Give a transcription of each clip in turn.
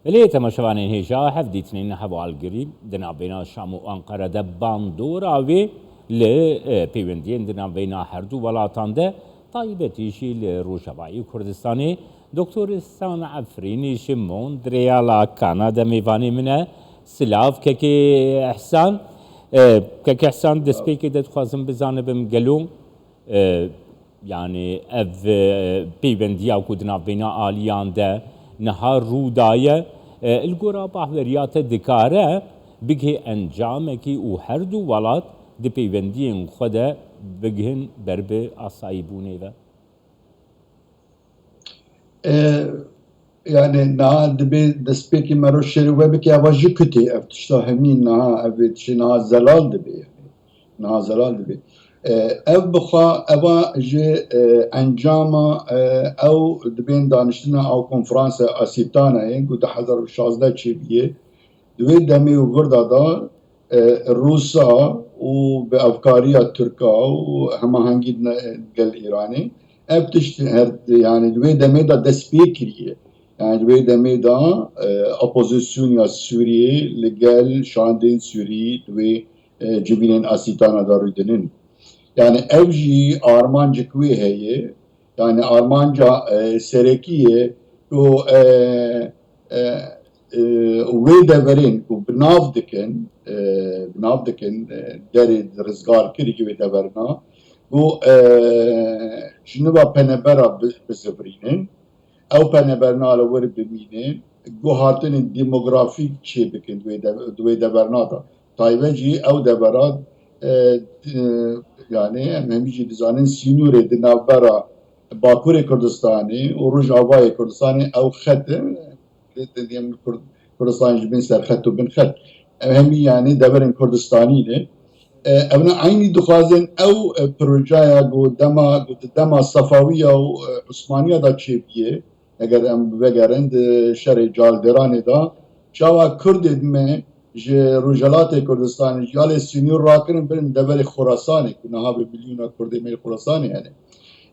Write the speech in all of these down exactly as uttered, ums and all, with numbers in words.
Belê temaşevanên hêja, hevdîtinên hevalgirî di navbeyna Şam û Ankara de bandora wê li, e, peywendiyên di navbeyna her du welatan de, taybetî jî li Rojavayê Kurdistanê, Doktor Îhsan Efrînî ji Montreala Kanada mêvanê min e. Silav kekê Îhsan. E, kekê Îhsan, destpêkê de dixwazim bizanibim gelo, e, yanî ev, e, peyvendiya ku di navbeyna aliyan de niha rû daye, e, li gora bahweriya te dikare bigihê encamekî û her du welat di peywendiyên xwe de bigihin ber bi asayîbûnê ve? E, yani niha dibê destpêkê me ro şêrê we bike, eva jî kutê ev tişta hemî niha ev ê tiştê niha zelal dibe yani. Niha zelal dibe. E, ev bixwe eva ji, e, encama, e, ew dibên daniştina ew konferansa Asîtanayê ku du hezar û şazdeh çêbûye. Di wê demê û virda de, e, Rûsa û bi evkariya Tirka û hemahengî ne-, gel Îranê, ev tişt her, yani di wê demê de dest pê kiriye. Yani di wê demê de, e, opozîsyona Sûriyê li gel şandên Sûrî di wê, e, civînên Asîtana de rûdinin. Yani ev jî armancek wê heye. Yani armanca, e, serekî ye ku, e, e, e, wê deverên ku bi nav dikin, e, bi nav dikin, e, derê rizgarkirî wê deverina, ku, e, ji nû ve penebera bi-, bizivirînin. Ew peneberna li wir bimînin, guhartinên demografîk çêbikin di wê de-, di wê deverna de. Taybet jî ew devera, e, e, yani em hemî jî dizanin sînorê di navbera Bakurê Kurdistanê û Rojavayê Kurdistanê ew xet e, di, di, di, em Kurd-, Kurdistan ji bin serxet û bin xet. Ev hemî yani deverên Kurdistanî ne. E, ew ne eynî dixwazin ew, e, projaya ku dema, ku di dema Sefawiya û, e, Osmaniya da çêbûye, eger em vegerin di şerê Caldêranê da, çawa Kurdên me ji Rojhelatê Kurdistanê, ji alê sînor rakirin birin deverê Xorasanê, ku niha bi milyona Kurdê me li Xorasanê hene.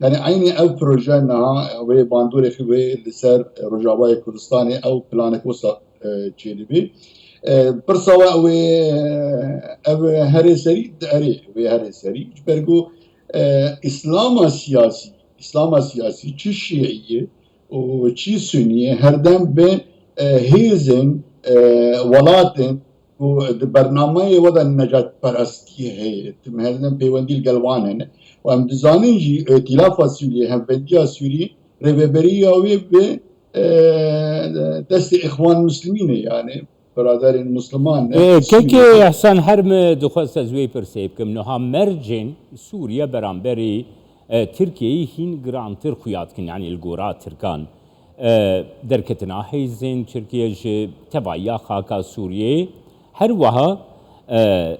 Yani eynî ev proje niha wê bandorê xwe wê li ser Rojavayê Kurdistanê ew planek wisa, e, çêdibî. E, pirsa we wê, e, ev herê serî, erê, wê herê serî. Ji ber ku, e, Îslama siyasî, Îslama siyasî çi Şiî ye û çi Sunî ye, herdem bi, e, hêzên, e, welatên ku di bernameyê we de necatperestî heye, tim herdem peywendî li gel wan hene. Û em dizanin jî Îtîlafa Sûriyê, Hevbendiya Sûriyê, rêveberiya wê bi, e, destê Îxwan Muslimîn e, yani biraderên Musliman ne. E, kekê Sûriyê. Ehsan, her min dixwest ez wê pirsê bikim. Niha mercên Sûriye beramberî, e, Tirkiyeyê hîn girantir xuya dikin, yani li gora Tirkan. E, derketina hêzên Tirkiye ji tevahiya xaka Sûriyeyê, her wiha, e,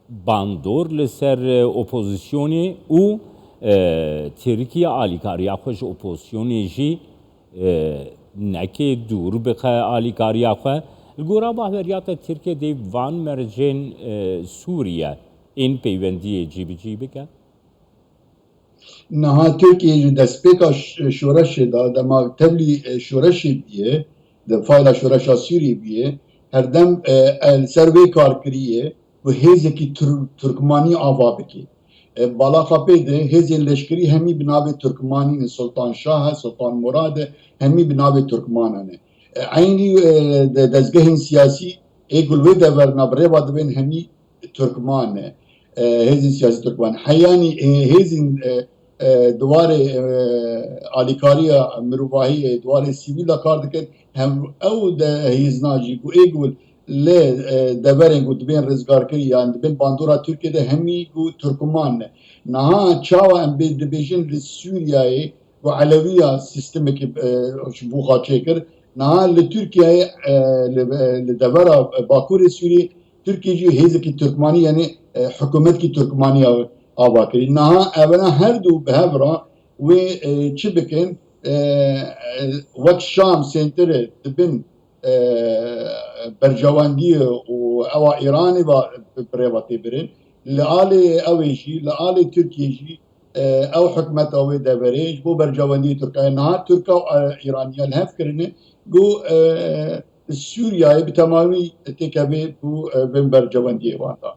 bandor li ser, e, opozisyonê û, e, Tirkiye alîkariya xwe ji opozisyonê jî, e, neke dûr bixe alîkariya xwe. Li gora bahweriya te Tirkiye dê van mercên, e, Sûriye ên peywendiyê cîbicî bike? Niha Tirkiye ji destpêka ş-, şoreşê de, dema tevlî, e, şoreşê bûye, di fayla şoreşa Sûriyê bûye, herdem, e, e, li ser wê kar kiriye ku hêzekî Tur-, Turkmanî ava bike. E, bala xwe pê de hêzên leşkerî hemî bi navê Turkmanî ne, Sultan Şah e, Sultan Murad e, hemî bi navê Turkmanan e. E, eynî, e, de-, dezgehên siyasî ê ku li wê deverna bi rêva dibên hemî Turkman ne. E, hêzên siyasî Turkman. Heyanî, e, hêzên, e, e, di warê, e, alîkariya mirovahiyê, di warê sivîl de kar dikin. Hem ew de hêzna jî ku ê ku li, e, deverên ku dibên rizgarkirî yan dibên bandora Tirkiye de hemî ku Turkman ne. Niha çawa em bê dibêjin li Sûriyeyê ku Elewiya sîstemekî, e, ji bo xwe çêkir. Niha li Tirkiyeyê, e, li, e, li devera Bakurê Sûriyê, Tirkiye jî hêzekî Turkmanî, yani, e, hikûmetkî Turkmanî ava kirî. Niha evena her du bi hev re wê, e, çi bikin? E, e, wek Şam sentire dibin, e, berjewendiyê û ewa Îranê va bi rêva tê birin. Li alê ew ê jî, li alê Tirkiye jî, e, ew hikûmeta wê deverê ji bo berjewendiyê Tirkiyê niha Tirka û, e, Îraniya li hev kirine. Got, e, Sûriyeyê bi temamî têkevê ku, e, bên berjewendiyê wan da.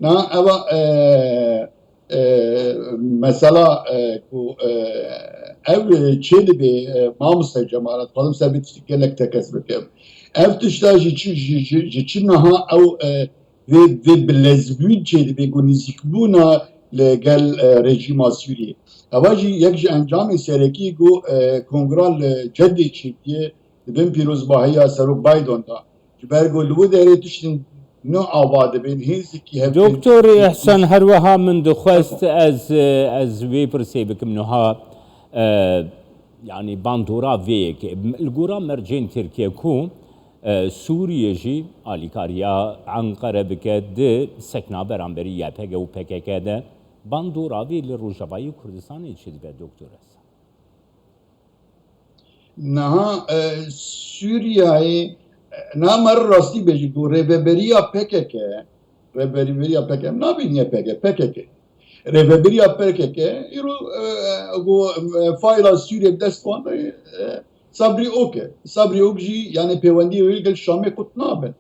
Na eva, e, e, mesela, e, ku, e, ev çê dibe, e, mamoste Cemal, dixwazim ser vê tiştî gelek tekez bikim. Ev tişta ji çi, ji, ji, ji çi niha ew, e, vê, vê bilezbûn çê dibe ku nêzîkbûna li gel, e, rejîma Sûriyê. Eva jî yek ji encamên serekî ku, e, kongra li Cedê çêdiye, di bin pîrozbahiya Serok Biden de. Ji ber ku li wê derê tiştên nû ava dibin, hêzekî hevdin. Doktor Ehsan, her wiha min dixwest ez, ez vê pirsê bikim niha, e, yanî bandora vê yekê. Li gora mercên Tirkiye ku, e, Sûriye jî alîkariya Enqere bike di sekna beramberî Y P G û P K K de, bandora vê li Rojavayê Kurdistanê çi dibe, Doktor Ehsan? Niha, e, Sûriyeyê, e, niha me rastî bêjî ku rêveberiya P K K, rêveberiya P K K, nabîniye P K K, P K K. Rêveberiya P K K, îro, e, e, ku, e, fayla Sûriyê bi dest wan de, e, Sabrî Ok e. Sabrî Ok jî, yani pêwendiyê wê gel Şamê qut nabin.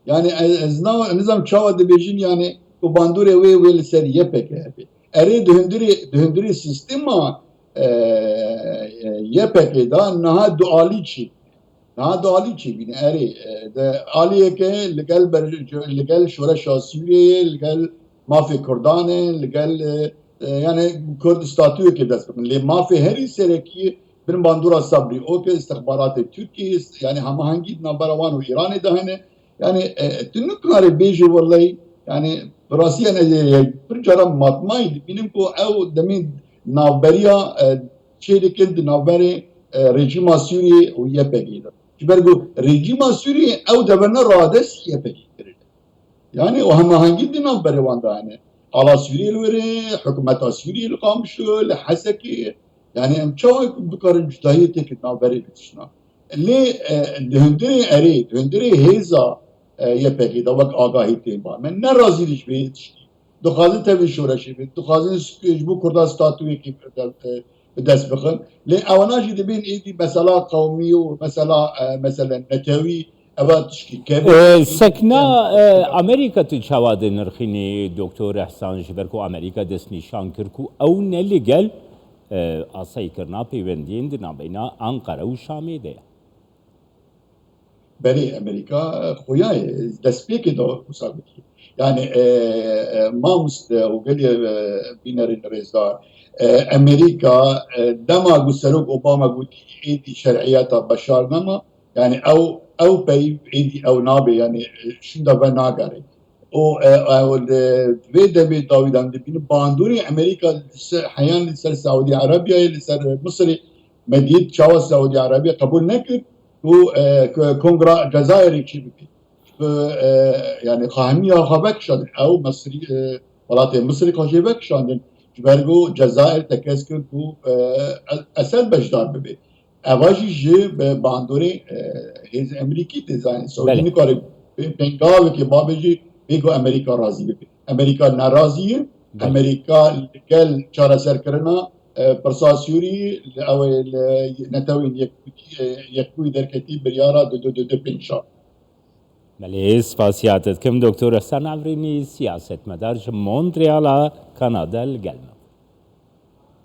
Yani ez, ez na-, nizam çawa dibêjin, yani ku bandorê wê, wê li ser Y P G hebe. Erê di hundirê, di hundirê sîstema, e, e, Y P G da niha dualî çi? Niha dualî çi bîne? Erê, e, de aliyeke li gel ber-, li gel şoreşa Sûriyeyê, li gel mafê Kurdan e, li gel, e, e, yani Kurd statuyeke dest bikin. Lê mafê herî serekî bin bandora Sabrî Ok e, istixbaratê Tirkiyê, yani hemahengî di navbera wan û Îranê de hene. Yani, e, tu nikarî bêjî welay, yani, bi rastî, yani, e, pir caran matmayî dibînim ku ew demê navberiya, e, çê dikin di navberê, e, rejîma Sûriyê û Y P G de. Ji ber ku rejîma Sûriyê ew deverine radestî Y P G kirine. Yani, o hemahengî di navberê wan de hene. Ala Sûriyê li wir e, hikûmeta Sûriyê li Qamişlo, li Hesekê. Yani, em çawa ku bikarin cudahiyê têkin navberê bitişna? Lê, e, di hundirê erê, di hundirê hêza, e, Y P G de wek agahî tên ba. Me ne razî ji vê tiştî. Dixwazin tevî şoreşê bin. Dixwazin st-, ji bo Kurdan statuyekî bi de-, e, bi dest bixin. Lê ewana jî dibên êdî mesela qewmî û mesela, e, mesela netewî, eva tişkî kevin. E, sekna, e, Amerîka tu çawa dinirxînî, Doktor Ehsan, ji ber ku Amerîka destnîşan kir ku ew ne li gel, e, asayîkirina pêwendiyên di navbeyna Anqara û Şamê de ye? Belê, Amerîka, e, xuya ye, destpêkê de wisa gotiye. Yani, e, e, mamoste û gelê, e, bînerên rêzdar, e, Amerîka, e, dema ku Serok Obama gotî êdî şer'iyeta Beşar nema, yani ew, ew peyv êdî ew nabe, yani, e, şûnda venagere. û, e, e, û li vê demê dawî de em dibînin bandorê Amerîka li ser, heyan li ser Saûdî Erebiyayê, li ser Misirê, me dît çawa Saûdî Erebiya qebûl nekir ku, e, ku Kongra Cezayirê çê bike. Ku, e, yani qahmiya xwe vekişandin. Ew Misirî, e, welatê Misirê xwe jê vekişandin. Ji ber ku Cezayir tekez kir ku, e, Esed beşdar bibe. Eva jî ji bi bandorê, e, hêzên Amerîkî tê, zanî. Saûdî Belê. nikare pê-, pengavekê babe jî bê ku Amerîka razî bibe. Amerîka nerazî ye. Belê. Amerîka li gel çareserkirina, e, pirsa Sûrî, li ew ê li netewên yek-, e, yekbûyî derketî biryara du du du du pênc şa. Belê, spasiya te dikim, Doktor Ehsan Evrînî, siyasetmedar ji Montreala, Kanada, li gel me bû.